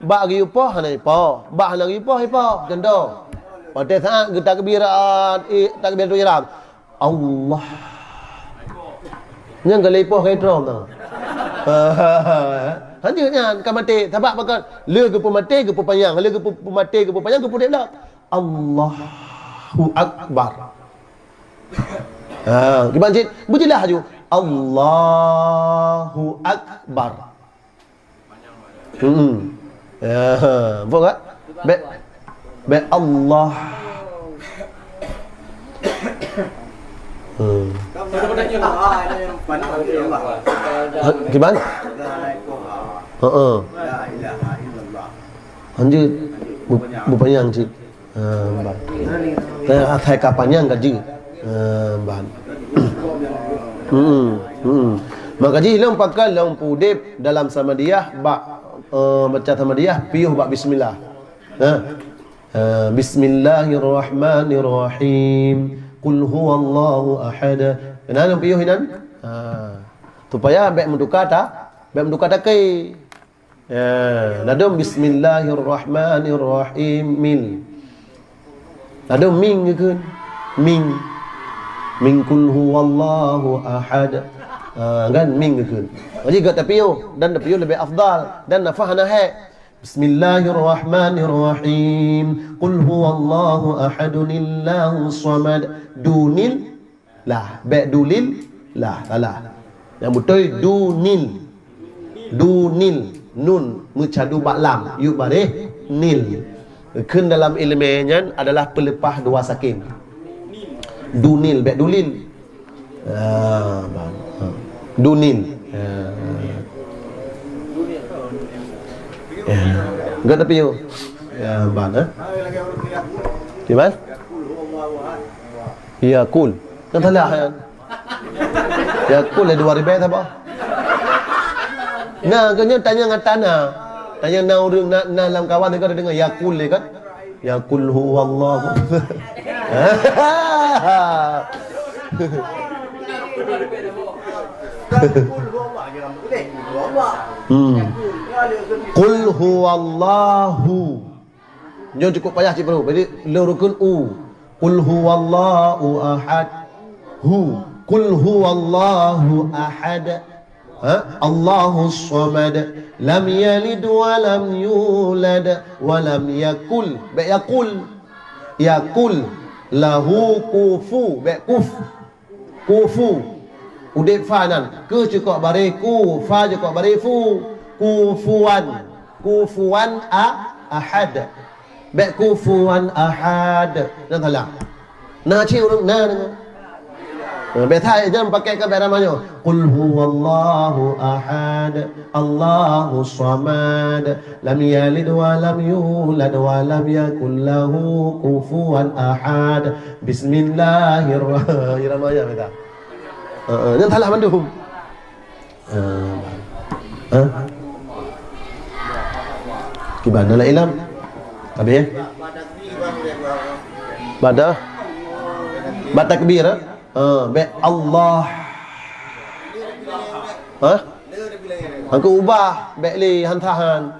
Bak geuyue poh hana ipoh, bak hana geuyue poh ipoh. Contoh, watèe saat geutakbir, ah, eh, takbiratul ihram. Allah. Nyang ka lheueh ipoh ka itrong tu. Hanjeuet nyan ka maté, sabab pakon? Lheueh geupeumaté, geupeupanyang, lheueh geupeumaté, geupeupanyang, geupeudép lom. Allahu Akbar. Ha, kiban cit, beujeulaih laju. Allahu Akbar. Hmm. Ya, ha, nampak tak? Bèk, bèk Allah. Hmm. Ha, kiban? Heeh. Hanjeuet. Bu-, bupanyang cit. Ha, ban. Teuh asai ka panyang ka jeuet. Ha, ban. Hmm, hmm. Maka jih lôn pakat lôn peuudép dalam samadiyah bak, eh, baca samadiyah piôh bak bismillah. Ha. Ha, bismillahirrahmanirrahim. Qul huwallahu ahad. Keunan lôn piôh inan? Ha. Supaya bèk meutuka ta-, bèk meutuka takée. Ya, ladôm bismillahirrahmanirrahim. Mil. Ladôm ming geukheun. Ming. Ming qul huwallahu ahad. Ha, kan ming geukheun. Jadi geutak tapiôh dan tapiôh leubeh afdal dan nafah hana hék. Bismillahirrahmanirrahim. Qul huwallahu ahadunillahus samad. Dunil Lah, bèk dulil, lah, salah. Nyang beutôi dunil. Dunil, nun meucadu bak lam, yub baréh nil. Kheun dalam ileumèe nyan adalah peuleupah dua sakin. Dunil, bèk dulil. Ah, bah, ha. Dunil. Ah. Ya. Enggak tapi yo. Ya, ban, eh? Di mana? Ya, kul. Kan salah, kan? Ya, kul ada dua ribèe saboh. Nah, keu nyan tanyong ata na. Tanyong na ureueng na, na lamkawan ka deungoe ya kul lé kan? Ya kul huwallahu. Hmm. Qul huwallahu. Nyoe cukup payah cit baru. Jadi, lheueh rukun u. Qul huwallahu ahad. Hu. Qul huwallahu ahad. Ha? Allahus samad. Lam yalid wa lam yulad. Wa lam yakul. Bèk yakul. Yakul. Lahu kufu. Bèk kuf. Kufu. Udép fa nan. Keu cukok baré ku, fa cukok baré fu. Kufuan. Kufuan a-, ahad. Bèk kufuan ahad. Nyang salah. Na cit ureueng na deungoe. Nah, biasa jangan pakai ka bèk ramah nyoe. Qul huwallahu ahad. Allahus samad. Lam yalid wa lam yulad wa lam yakul lahu kufuwan ahad. Bismillahirrahmanirrahim. Irama ya beta. Ha, ha, nyan salah mandum. Ha. Ha? Kiban dalam ilam. Habis ya? Bada. Bak takbir, ha? Ha, bèk Allah. Ha? Angkau ubah, bèk lé han tahan.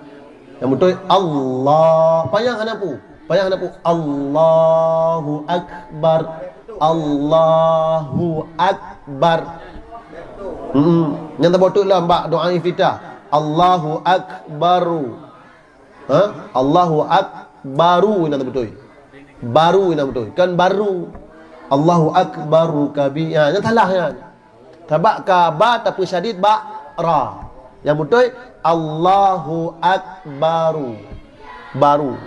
Nyang beutôi Allah. Payah hana pu. Payah hana pu. Allahu Akbar. Allahu Akbar. Hmm. Nyang taboh teuk lam bak doa iftitah. Allahu Akbaru. Ha? Allahu Akbaru nyang beutôi. Baru nyang beutôi. Kan baru. Allahu Akbaru kabi-, ha, nyang salah nyan. Sabab ka ba tapeusyadid bak ra. Nyang beutôi, Allahu Akbaru. Baru.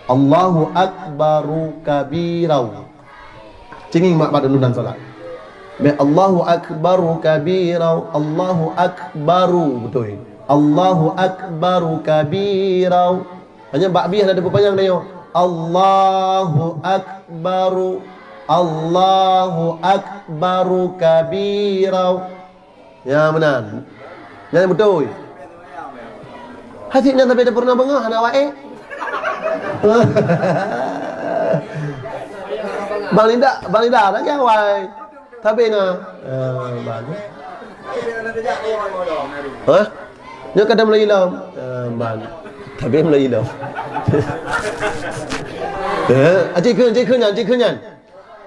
Allahu Akbaru kabirau. Cinging mak pada nunan salat. Bèk Allahu Akbaru kabirau. Allahu Akbaru. Beutôi. Allahu Akbaru kabirau. Hanya bak bi hana teupanyang nyoe. Allahu akbaru, Allahu akbaru kabira. Ya, meunan. Nyan beutôi. Hati nyan tapi ada pernah bengah anak wae. Bang Linda, Bang Linda lagi awai. Tapi na. Ah, ban. Hah? Nyoe kada mulai ilom. Ah, ban. Tapi mulai ilom. Eh, cit keu, cit keu nyan, cit keu nyan.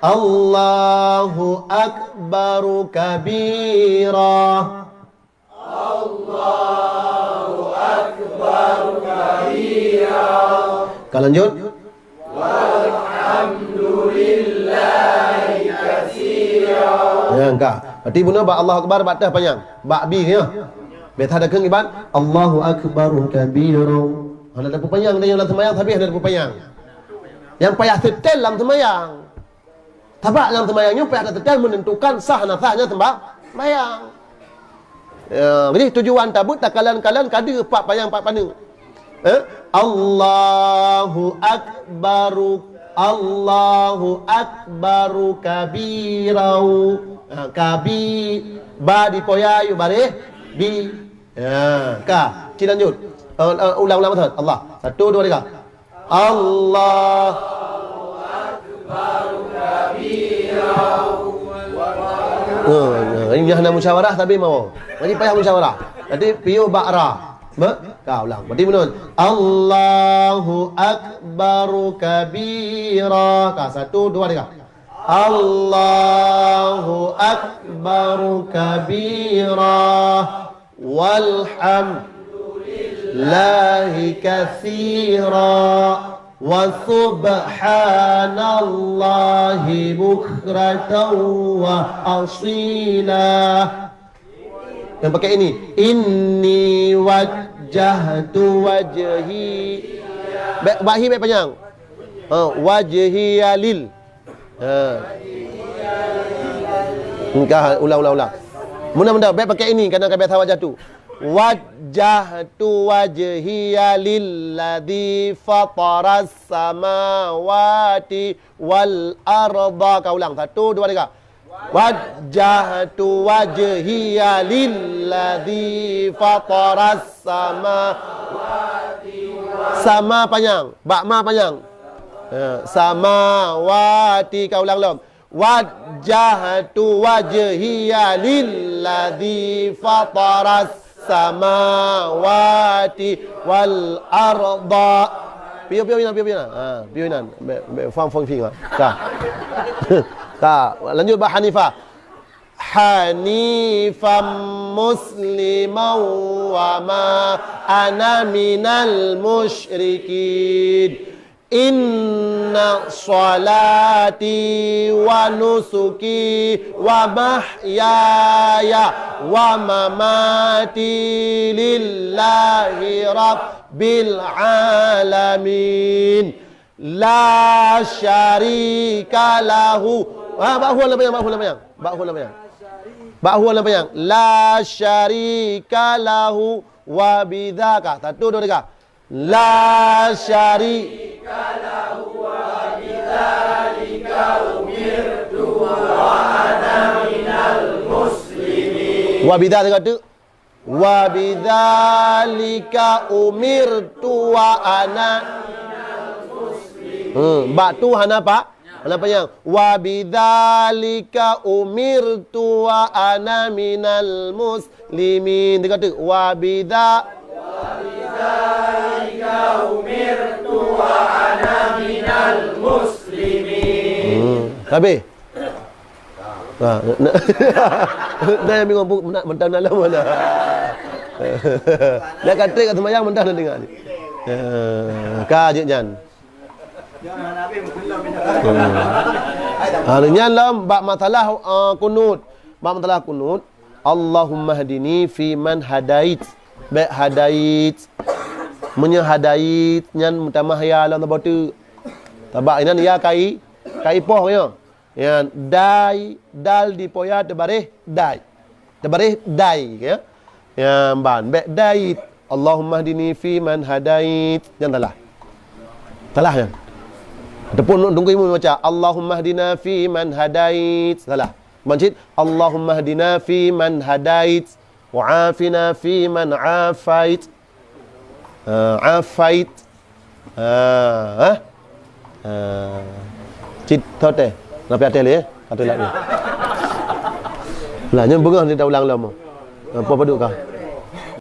Allahu akbaru kabira. Ka lanjut. Ya, ka. Berarti bunoe bak Allahu Akbar bak teuh panyang. Bak bi nyoe. Biasa ada keu iban Allahu Akbar kabira. Hana ada peupanyang, dia lam sembahyang, tapi hana ada peupanyang. Yang payah setel lam sembahyang. Sabab lam sembahyang nyoe payah taseutôt menentukan sah hana sahnya semba-, sembahyang. Ya, jadi tujuan tabeuet takalon-kalon ka deuh pat panyang pat paneuk. Eh? Allahu akbaru, Allahu akbaru kabirau. Ha, kabi, ba dipoya yue baréh bi. Ya, ka. Ci lanjut. Eh, eh, ulang-ulang masa. Allah. Satu, dua, tiga. Allah. Ha, ha, ini hana musyawarah tapi mau. Jadi payah musyawarah. Jadi piôh bak ra. Ba? Ka ulang. Berarti menurun. Allahu akbaru kabira. Ka, satu, dua, tiga. Allahu akbaru kabira. Walhamdulillahi katsira wa subhanallahi bukratan wa asila. Yang pakai ini, inni wajjahtu wajhi. Bak, bak hi bak panyang. Ha, wajhiya lil. Ha. Engkah, ulang, ulang, ulang. Muna-muna, bèk pakai ini, kadang ka biasa wajah tu. Wajjahtu wajhiya lilladzi fataras samawati wal arda. Ka ulang, satu, dua, tiga. Wajjahtu wajhiya lilladzi fataras sama. Sama panyang, bak ma panyang. Ya, samawati, ka ulang lom. Wajjahtu wajhiya lilladzi fataras samawati wal arda. Piôh, piôh inan, piôh, piôh inan. Ha, piôh inan. Bèk, bèk fang fang fing, ha. Ka. Ka, lanjut bak Hanifah. Hanifan musliman wa ma ana minal musyrikin. Inna salati wa nusuki wa mahyaya wa mamati lillahi rabbil alamin. La syarika lahu. Ha, bak hu lam panyang, bak hu lam panyang. Bak hu lam panyang. Bak hu lam panyang. La syarika lahu wa bidzaka. Satu, dua, tiga. La syarika lahu wa bidzalika umirtu wa ana minal muslimin. Wa bidzalika tu. Wa bidzalika umirtu wa ana. Hmm, bak tu hana pa? Hana panyang. Wa bidzalika umirtu wa ana minal muslimin. Tiga tu. Wa bidza-, wa bidzalika umirtu wa ana minal muslimin. Hmm, habis. Ha, na, na, na nyang bingung, bu, na, mentang na lama na. Dah kata kat sembahyang, mentang na dengar ni. Ya, ka jeuet nyan. Hmm. Ha, nyan lom, bak masalah, uh, kunut. Bak masalah kunut, Allahummahdini fi man hadait. Bèk hadait. Meunyoe hadait, nyan meutamah ya lom saboh teuk. Sabab inan ya kai, kai poh nyoe. Ya, dai, dal dipoya teubaréh dai. Teubaréh dai, ya. Ya, ban. Bèk dait. Allahummahdini fi man hadait. Nyan salah. Salah nyan. Ataupun tunggu imum baca, "Allahumma hdina fi man hadait." Salah. Ban cit, "Allahumma hdina fi man hadait, wa afina fi man afait." Ah, afait. Ah, ha? Ah. Cit, tho teh. Napi até lé, eh? Atau lak ni. Lah, nyan beungah ni dah ulang lama. Apa paduk kah?